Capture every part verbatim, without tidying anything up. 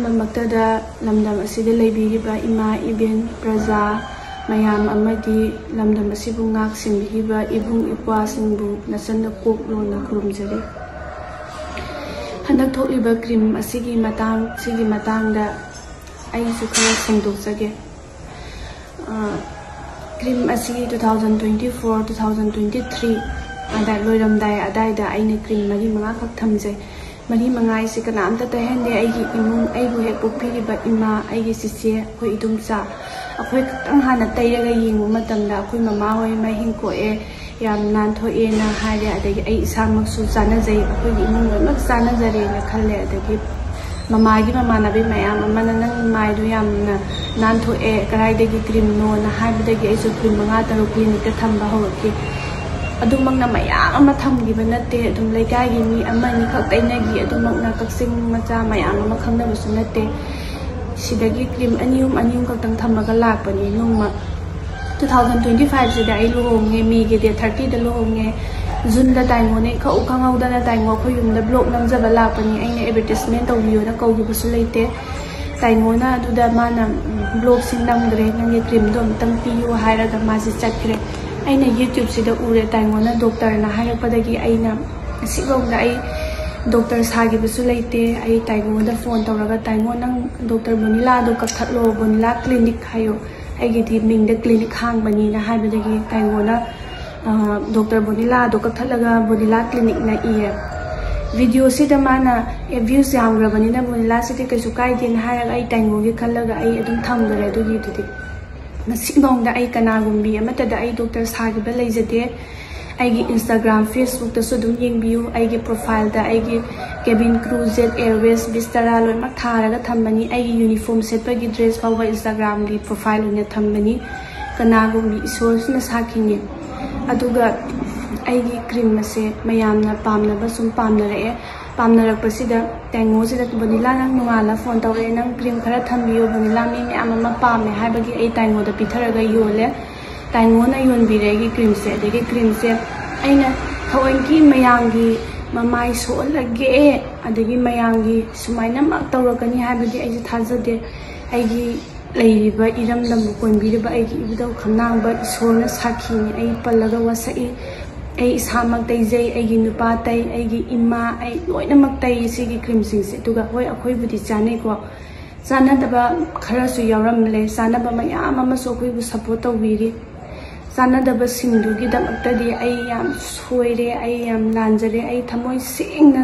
ꯃꯛꯇꯗ ꯂꯝꯗꯝ ꯑꯁꯤꯗ ꯂꯩꯕꯤꯔꯤꯕ ꯏꯃꯥ ꯏꯕꯦꯟ ꯄ꯭ꯔꯖꯥ ꯃꯌꯥꯝ ꯑꯃꯗꯤ ꯂꯝꯗꯝ ꯑꯁꯤꯕꯨ ꯉꯥꯛ ꯁꯦꯟꯕꯤꯔꯤꯕ ꯏꯕꯨꯡ ꯏꯄ꯭ꯋꯥꯁꯤꯡꯕꯨ ꯅꯆꯟꯅ ꯀꯣꯛ ꯂꯣꯟꯅ ꯈꯨꯔꯨꯝꯖꯔꯤ꯫ ꯍꯟꯗꯛ ꯊꯣꯛꯂꯤꯕ ꯀ꯭ꯔꯤꯝ ꯑꯁꯤꯒꯤ ꯃꯇꯥꯡ, ꯁꯤꯒꯤ ꯃꯇꯥꯡꯗ ꯑꯩꯁꯨ ꯈꯔ ꯐꯣꯡꯗꯣꯛꯆꯒꯦ꯫ ꯀ꯭ꯔꯤꯝ ꯑꯁꯤ two thousand twenty four, two thousand twenty three ꯑꯗꯥꯏ ꯂꯣꯏꯔꯝꯗꯥꯏ ꯑꯗꯥꯏꯗ ꯑꯩꯅ ꯀ꯭ꯔꯤꯝ ꯃꯔꯤ ꯃꯉꯥꯈꯛ ꯊꯝꯖꯩ꯫ ꯃꯔꯤ ꯃꯉꯥ ꯍꯥꯏꯁꯦ ꯀꯅꯥꯝꯇ ꯇꯩꯍꯟꯗꯦ꯫ ꯑꯩꯒꯤ ꯏꯃꯨꯡ, ꯑꯩꯕꯨ ꯍꯦꯛ ꯄꯣꯛꯄꯤꯔꯤꯕ ꯏꯃꯥ, ꯑꯩꯒꯤ ꯆꯤꯆꯦ, ꯑꯩꯈꯣꯏ ꯏꯗꯣꯝꯆꯥ, ꯑꯩꯈꯣꯏ ꯈꯛꯇꯪ ꯍꯥꯟꯅ ꯇꯩꯔꯒ ꯌꯦꯡꯕ ꯃꯇꯝꯗ ꯑꯩꯈꯣꯏ ꯃꯃꯥ ꯍꯣꯏ ꯃꯍꯤꯡ ꯀꯣꯛꯑꯦ, ꯌꯥꯝ ꯅꯥꯟꯊꯣꯛꯑꯦꯅ ꯍꯥꯏꯔꯦ꯫ ꯑꯗꯒꯤ ꯑꯩ ꯏꯁꯥꯃꯛꯁꯨ ꯆꯥꯟꯅꯖꯩ, ꯑꯩꯈꯣꯏꯒꯤ ꯏꯃꯨꯡ ꯂꯣꯏꯅꯃꯛ ꯆꯥꯟꯅꯖꯔꯦꯅ ꯈꯜꯂꯦ꯫ ꯑꯗꯒꯤ ꯃꯃꯥꯒꯤ ꯃꯃꯥꯟꯅꯕꯤ ꯃꯌꯥꯝ ꯑꯃꯅ "ꯅꯪ ꯃꯥꯏꯗꯣ ꯌꯥꯝꯅ ꯅꯥꯟꯊꯣꯛꯑꯦ, ꯀꯗꯥꯏꯗꯒꯤ ꯀ꯭ꯔꯤꯝꯅꯣꯅ?" ꯍꯥꯏꯕꯗꯒꯤ ꯑꯩꯁꯨ ꯀ꯭ꯔꯤꯝ ꯃꯉꯥ ꯇꯔꯨꯛ ꯀ꯭ꯂꯤꯅꯤꯛꯇ ꯊꯝꯕ ꯍꯧꯔꯛꯈꯤ꯫ ꯑꯗꯨꯃꯛꯅ ꯃꯌꯥꯝ ꯑꯃ ꯊꯝꯈꯤꯕ ꯅꯠꯇꯦ, ꯑꯗꯨꯝ ꯂꯩꯀꯥꯏꯒꯤ ꯃꯤ ꯑꯃꯅꯤꯈꯛ ꯇꯩꯅꯈꯤ꯫ ꯑꯗꯨꯃꯛꯅ ꯀꯛꯆꯤꯡ ꯃꯆꯥ ꯃꯌꯥꯝ ꯑꯃ ꯈꯪꯅꯕꯁꯨ ꯅꯠꯇꯦ꯫ ꯁꯤꯗꯒꯤ ꯀ꯭ꯔꯤꯝ ꯑꯅꯤ ꯑꯍꯨꯝ, ꯑꯅꯤ ꯑꯍꯨꯝ ꯈꯛꯇꯪ ꯊꯝꯃꯒ ꯂꯥꯛꯄꯅꯤ꯫ ꯅꯣꯡꯃ two thousand twenty five ꯁꯤꯗ ꯑꯩ ꯂꯨꯍꯣꯡꯉꯦ, ꯃꯦꯒꯤ date thirty ꯗ ꯂꯨꯍꯣꯡꯉꯦ꯫ ꯖꯨꯟꯗ ꯇꯥꯏꯉꯣꯅ ꯏꯈꯪ ꯈꯪꯍꯧꯗꯅ ꯇꯥꯏꯉꯣ ꯑꯩꯈꯣꯏ ꯌꯨꯝꯗ vlog ꯅꯝꯖꯕ ꯂꯥꯛꯄꯅꯤ꯫ ꯑꯩꯅ advertisement ꯇꯧꯕꯤꯌꯣꯅ ꯀꯧꯈꯤꯕꯁꯨ ꯂꯩꯇꯦ꯫ ꯇꯥꯏꯉꯣꯅ ꯑꯗꯨꯗ ꯃꯥꯅ "vlog ꯁꯤ ꯅꯝꯈ꯭ꯔꯦ, ꯅꯪꯒꯤ ꯀ꯭ꯔꯤꯝꯗꯣ ꯑꯝꯇꯪ ꯄꯤꯌꯨ" ꯍꯥꯏꯔꯒ ꯃꯥꯁꯦ ꯆꯠꯈ꯭ꯔꯦ꯫ ꯑꯩꯅ YouTube ꯁꯤꯗ ꯎꯔꯦ, ꯇꯥꯏꯉꯣꯅ ꯗꯣꯛꯇꯔꯅ ꯍꯥꯏꯔꯛꯄꯗꯒꯤ ꯑꯩꯅ ꯉꯁꯤꯐꯥꯎꯗ ꯑꯩ ꯗꯣꯛꯇꯔ ꯁꯥꯈꯤꯕꯁꯨ ꯂꯩꯇꯦ꯫ ꯑꯩ ꯇꯥꯏꯉꯣꯗ ꯐꯣꯟ ꯇꯧꯔꯒ, "ꯇꯥꯏꯉꯣ, ꯅꯪ ꯗꯣꯛꯇꯔ ꯕꯣꯅꯤꯂꯥꯗꯣ ꯀꯛꯊꯠꯂꯣ, ꯕꯣꯅꯤꯂꯥ ꯀ꯭ꯂꯤꯅꯤꯛ ꯍꯥꯏꯌꯣ, ꯑꯩꯒꯤꯗꯤ ꯃꯤꯡꯗ ꯀ꯭ꯂꯤꯅꯤꯛ ꯍꯥꯡꯕꯅꯤꯅ" ꯍꯥꯏꯕꯗꯒꯤ ꯇꯥꯏꯉꯣꯅ, ꯑ, ꯗꯣꯛꯇꯔ ꯕꯣꯅꯤꯂꯥꯗꯣ ꯀꯛꯊꯠꯂꯒ ꯕꯣꯅꯤꯂꯥ ꯀ꯭ꯂꯤꯅꯤꯛꯅ ꯏꯌꯦ꯫ ꯚꯤꯗꯤꯑꯣꯁꯤꯗ ꯃꯥꯅ, "ꯑꯦ, views ꯌꯥꯝꯈ꯭ꯔꯕꯅꯤꯅ ꯕꯣꯅꯤꯂꯥꯁꯤꯗꯤ ꯀꯩꯁꯨ ꯀꯥꯏꯗꯦꯅ" ꯍꯥꯏꯔꯒ ꯑꯩ ꯇꯥꯏꯉꯣꯒꯤ ꯈꯜꯂꯒ ꯑꯩ ꯑꯗꯨꯝ ꯊꯝꯈ꯭ꯔꯦ꯫ ꯑꯗꯨꯒꯤꯗꯨꯗꯤ ꯉꯁꯤꯐꯥꯎꯗ ꯑꯩ ꯀꯅꯥꯒꯨꯝꯕꯤ ꯑꯃꯠꯇꯗ ꯑꯩ ꯗꯣꯛꯇꯔ ꯁꯥꯈꯤꯕ ꯂꯩꯖꯗꯦ꯫ ꯑꯩꯒꯤ Instagram, Facebook ꯇꯁꯨ ꯑꯗꯨꯝ ꯌꯦꯡꯕꯤꯌꯨ꯫ ꯑꯩꯒꯤ profile ꯗ ꯑꯩꯒꯤ cabin crew, Jet Airways, Vistara ꯂꯣꯏꯅꯃꯛ ꯊꯥꯔꯒ ꯊꯝꯕꯅꯤ꯫ ꯑꯩꯒꯤ uniform ꯁꯦꯠꯄꯒꯤ dress ꯐꯥꯎꯕ Instagram ꯒꯤ profile ꯑꯣꯏꯅ ꯊꯝꯕꯅꯤ꯫ ꯀꯅꯥꯒꯨꯝꯕꯤ ꯏꯁꯣꯔꯁꯤꯅ ꯁꯥꯈꯤꯅꯤ꯫ ꯑꯗꯨꯒ ꯑꯩꯒꯤ ꯀ꯭ꯔꯤꯝ ꯑꯁꯦ ꯃꯌꯥꯝꯅ ꯄꯥꯝꯅꯕ ꯁꯨꯝ ꯄꯥꯝꯅꯔꯛꯑꯦ꯫ ꯄꯥꯝꯅꯔꯛꯄꯁꯤꯗ ꯇꯥꯏꯉꯣꯁꯤꯗ, "ꯕꯣꯅꯤꯂꯥ, ꯅꯪ ꯅꯣꯡꯉꯥꯜꯂ ꯐꯣꯟ ꯇꯧꯔꯛꯑꯦ, ꯅꯪ ꯀ꯭ꯔꯤꯝ ꯈꯔ ꯊꯝꯕꯤꯌꯨ, ꯕꯣꯅꯤꯂꯥ, ꯃꯤ ꯃꯌꯥꯝ ꯑꯃ ꯄꯥꯝꯃꯦ" ꯍꯥꯏꯕꯒꯤ ꯑꯩ ꯇꯥꯏꯉꯣꯗ ꯄꯤꯊꯔꯒ ꯌꯣꯜꯂꯦ꯫ ꯇꯥꯏꯉꯣꯅ ꯌꯣꯟꯕꯤꯔꯦ ꯑꯩꯒꯤ ꯀ꯭ꯔꯤꯝꯁꯦ꯫ ꯑꯗꯒꯤ ꯀ꯭ꯔꯤꯝꯁꯦ ꯑꯩꯅ ꯊꯑꯣꯏꯀꯤ ꯃꯌꯥꯝꯒꯤ ꯃꯃꯥꯏ ꯁꯣꯛꯍꯜꯂꯒꯦ, ꯑꯗꯒꯤ ꯃꯌꯥꯝꯒꯤ ꯁꯨꯃꯥꯏꯅꯃꯛ ꯇꯧꯔꯛꯀꯅꯤ ꯍꯥꯏꯕꯗꯤ ꯑꯩꯁꯦ ꯊꯥꯖꯗꯦ꯫ ꯑꯩꯒꯤ ꯂꯩꯔꯤꯕ ꯏꯔꯝꯗꯝꯕꯨ ꯀꯣꯟꯕꯤꯔꯤꯕ ꯑꯩꯒꯤ ꯏꯕꯨꯙꯧ ꯈꯝꯂꯥꯡꯕ ꯏꯁꯣꯔꯅ ꯁꯥꯈꯤꯅꯤ꯫ ꯑꯩ ꯄꯜꯂꯒ ꯋꯥꯁꯛꯏ꯫ ꯑꯩ ꯏꯁꯥꯃꯛ ꯇꯩꯖꯩ, ꯑꯩꯒꯤ ꯅꯨꯄꯥ ꯇꯩ, ꯑꯩꯒꯤ ꯏꯃꯥ, ꯑꯩ ꯂꯣꯏꯅꯃꯛ ꯇꯩ ꯁꯤꯒꯤ ꯀ꯭ꯔꯤꯝꯁꯤꯡꯁꯦ꯫ ꯑꯗꯨꯒ ꯍꯣꯏ, ꯑꯩꯈꯣꯏꯕꯨꯗꯤ ꯆꯥꯅꯩꯀꯣ, ꯆꯥꯟꯅꯗꯕ ꯈꯔꯁꯨ ꯌꯥꯎꯔꯝꯂꯦ꯫ ꯆꯥꯟꯅꯕ ꯃꯌꯥꯝ ꯑꯃꯁꯨ ꯑꯩꯈꯣꯏꯕꯨ ꯁꯞꯄꯣꯔꯠ ꯇꯧꯕꯤꯔꯤ꯫ ꯆꯥꯟꯅꯗꯕꯁꯤꯡꯗꯨꯒꯤꯗꯃꯛꯇꯗꯤ ꯑꯩ ꯌꯥꯝ ꯁꯣꯏꯔꯦ, ꯑꯩ ꯌꯥꯝ ꯂꯥꯟꯖꯔꯦ꯫ ꯑꯩ ꯊꯃꯣꯏ ꯁꯦꯡꯅ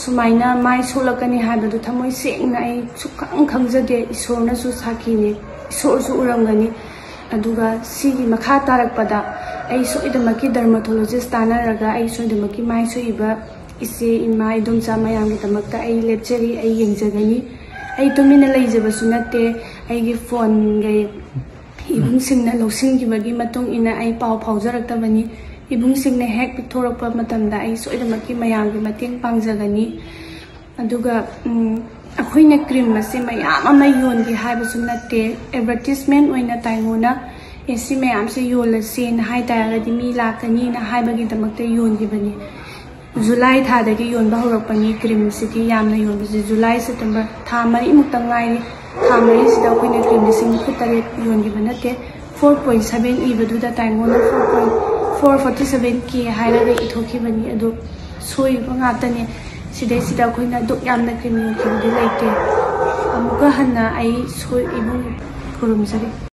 ꯁꯨꯃꯥꯏꯅ ꯃꯥꯏ ꯁꯣꯛꯂꯛꯀꯅꯤ ꯍꯥꯏꯕꯗꯨ ꯊꯃꯣꯏ ꯁꯦꯡꯅ ꯑꯩ ꯁꯨꯛꯈꯪ ꯈꯪꯖꯗꯦ꯫ ꯏꯁꯣꯔꯅꯁꯨ ꯁꯥꯈꯤꯅꯤ, ꯏꯁꯣꯔꯁꯨ ꯎꯔꯝꯒꯅꯤ꯫ ꯑꯗꯨꯒ ꯁꯤꯒꯤ ꯃꯈꯥ ꯇꯥꯔꯛꯄꯗ ꯑꯩ ꯁꯣꯏꯗꯅꯃꯛꯀꯤ ꯗꯔꯃꯥꯇꯣꯂꯣꯖꯤꯁ ꯇꯥꯟꯅꯔꯒ ꯑꯩ ꯁꯣꯏꯗꯅꯃꯛꯀꯤ ꯃꯥꯏ ꯁꯣꯛꯏꯕ ꯏꯆꯦ, ꯏꯃꯥ, ꯏꯗꯣꯝꯆꯥ ꯃꯌꯥꯝꯒꯤꯗꯃꯛꯇ ꯑꯩ ꯂꯦꯞꯆꯔꯤ, ꯑꯩ ꯌꯦꯡꯖꯒꯅꯤ꯫ ꯑꯩ ꯇꯨꯃꯤꯟꯅ ꯂꯩꯖꯕꯁꯨ ꯅꯠꯇꯦ꯫ ꯑꯩꯒꯤ ꯐꯣꯟꯒ ꯏꯕꯨꯡꯁꯤꯡꯅ ꯂꯧꯁꯤꯟꯈꯤꯕꯒꯤ ꯃꯇꯨꯡ ꯏꯟꯅ ꯑꯩ ꯄꯥꯎ ꯐꯥꯎꯖꯔꯛꯇꯕꯅꯤ꯫ ꯏꯕꯨꯡꯁꯤꯡꯅ ꯍꯦꯛ ꯄꯤꯛꯊꯣꯔꯛꯄ ꯃꯇꯝꯗ ꯑꯩ ꯁꯣꯏꯗꯅꯃꯛꯀꯤ ꯃꯌꯥꯝꯒꯤ ꯃꯇꯦꯡ ꯄꯥꯡꯖꯒꯅꯤ꯫ ꯑꯗꯨꯒ, ꯎꯝ, ꯑꯩꯈꯣꯏꯅ ꯀ꯭ꯔꯤꯝ ꯑꯁꯦ ꯃꯌꯥꯝ ꯑꯃ ꯌꯣꯟꯒꯦ ꯍꯥꯏꯕꯁꯨ ꯅꯠꯇꯦ꯫ ꯑꯦꯗꯚꯔꯇꯤꯁꯃꯦꯟ ꯑꯣꯏꯅ ꯇꯥꯏꯉꯣꯅ "ꯑꯦ, ꯁꯤ ꯃꯌꯥꯝꯁꯦ ꯌꯣꯜꯂꯁꯦꯅ ꯍꯥꯏ ꯇꯥꯔꯒꯗꯤ ꯃꯤ ꯂꯥꯛꯀꯅꯤꯅ" ꯍꯥꯏꯕꯒꯤꯗꯃꯛꯇ ꯌꯣꯟꯈꯤꯕꯅꯤ꯫ ꯖꯨꯂꯥꯏ ꯊꯥꯗꯒꯤ ꯌꯣꯟꯕ ꯍꯧꯔꯛꯄꯅꯤ ꯀ꯭ꯔꯤꯝꯁꯤꯗꯤ꯫ ꯌꯥꯝꯅ ꯌꯣꯟꯕꯁꯤ ꯖꯨꯂꯥꯏ, ꯁꯦꯞꯇꯦꯝꯕꯔ ꯊꯥ ꯃꯔꯤꯃꯨꯛꯇ ꯉꯥꯏꯔꯤ꯫ ꯊꯥ ꯃꯔꯤꯁꯤꯗ ꯑꯩꯈꯣꯏꯅ ꯀ꯭ꯔꯤꯝ ꯂꯤꯁꯤꯡ ꯅꯤꯐꯨ ꯇꯔꯦꯠ ꯌꯣꯟꯈꯤꯕ ꯅꯠꯇꯦ꯫ Four point seven ꯏꯕꯗꯨꯗ ꯇꯥꯏꯉꯣꯅ four point four forty seven K ꯍꯥꯏꯔꯒ ꯏꯊꯣꯛꯈꯤꯕꯅꯤ꯫ ꯑꯗꯣ ꯁꯣꯏꯕ ꯉꯥꯛꯇꯅꯦ꯫ ꯁꯤꯗꯩꯁꯤꯗ ꯑꯩꯈꯣꯏꯅ ꯑꯗꯨꯛ ꯌꯥꯝꯅ ꯀ꯭ꯔꯤꯝ ꯌꯣꯟꯈꯤꯕꯗꯤ ꯂꯩꯇꯦ꯫ ꯑꯃꯨꯛꯀ ꯍꯟꯅ ꯑꯩ ꯁꯣꯏ ꯏꯕꯨꯡ ꯈꯨꯔꯨꯝꯖꯔꯤ꯫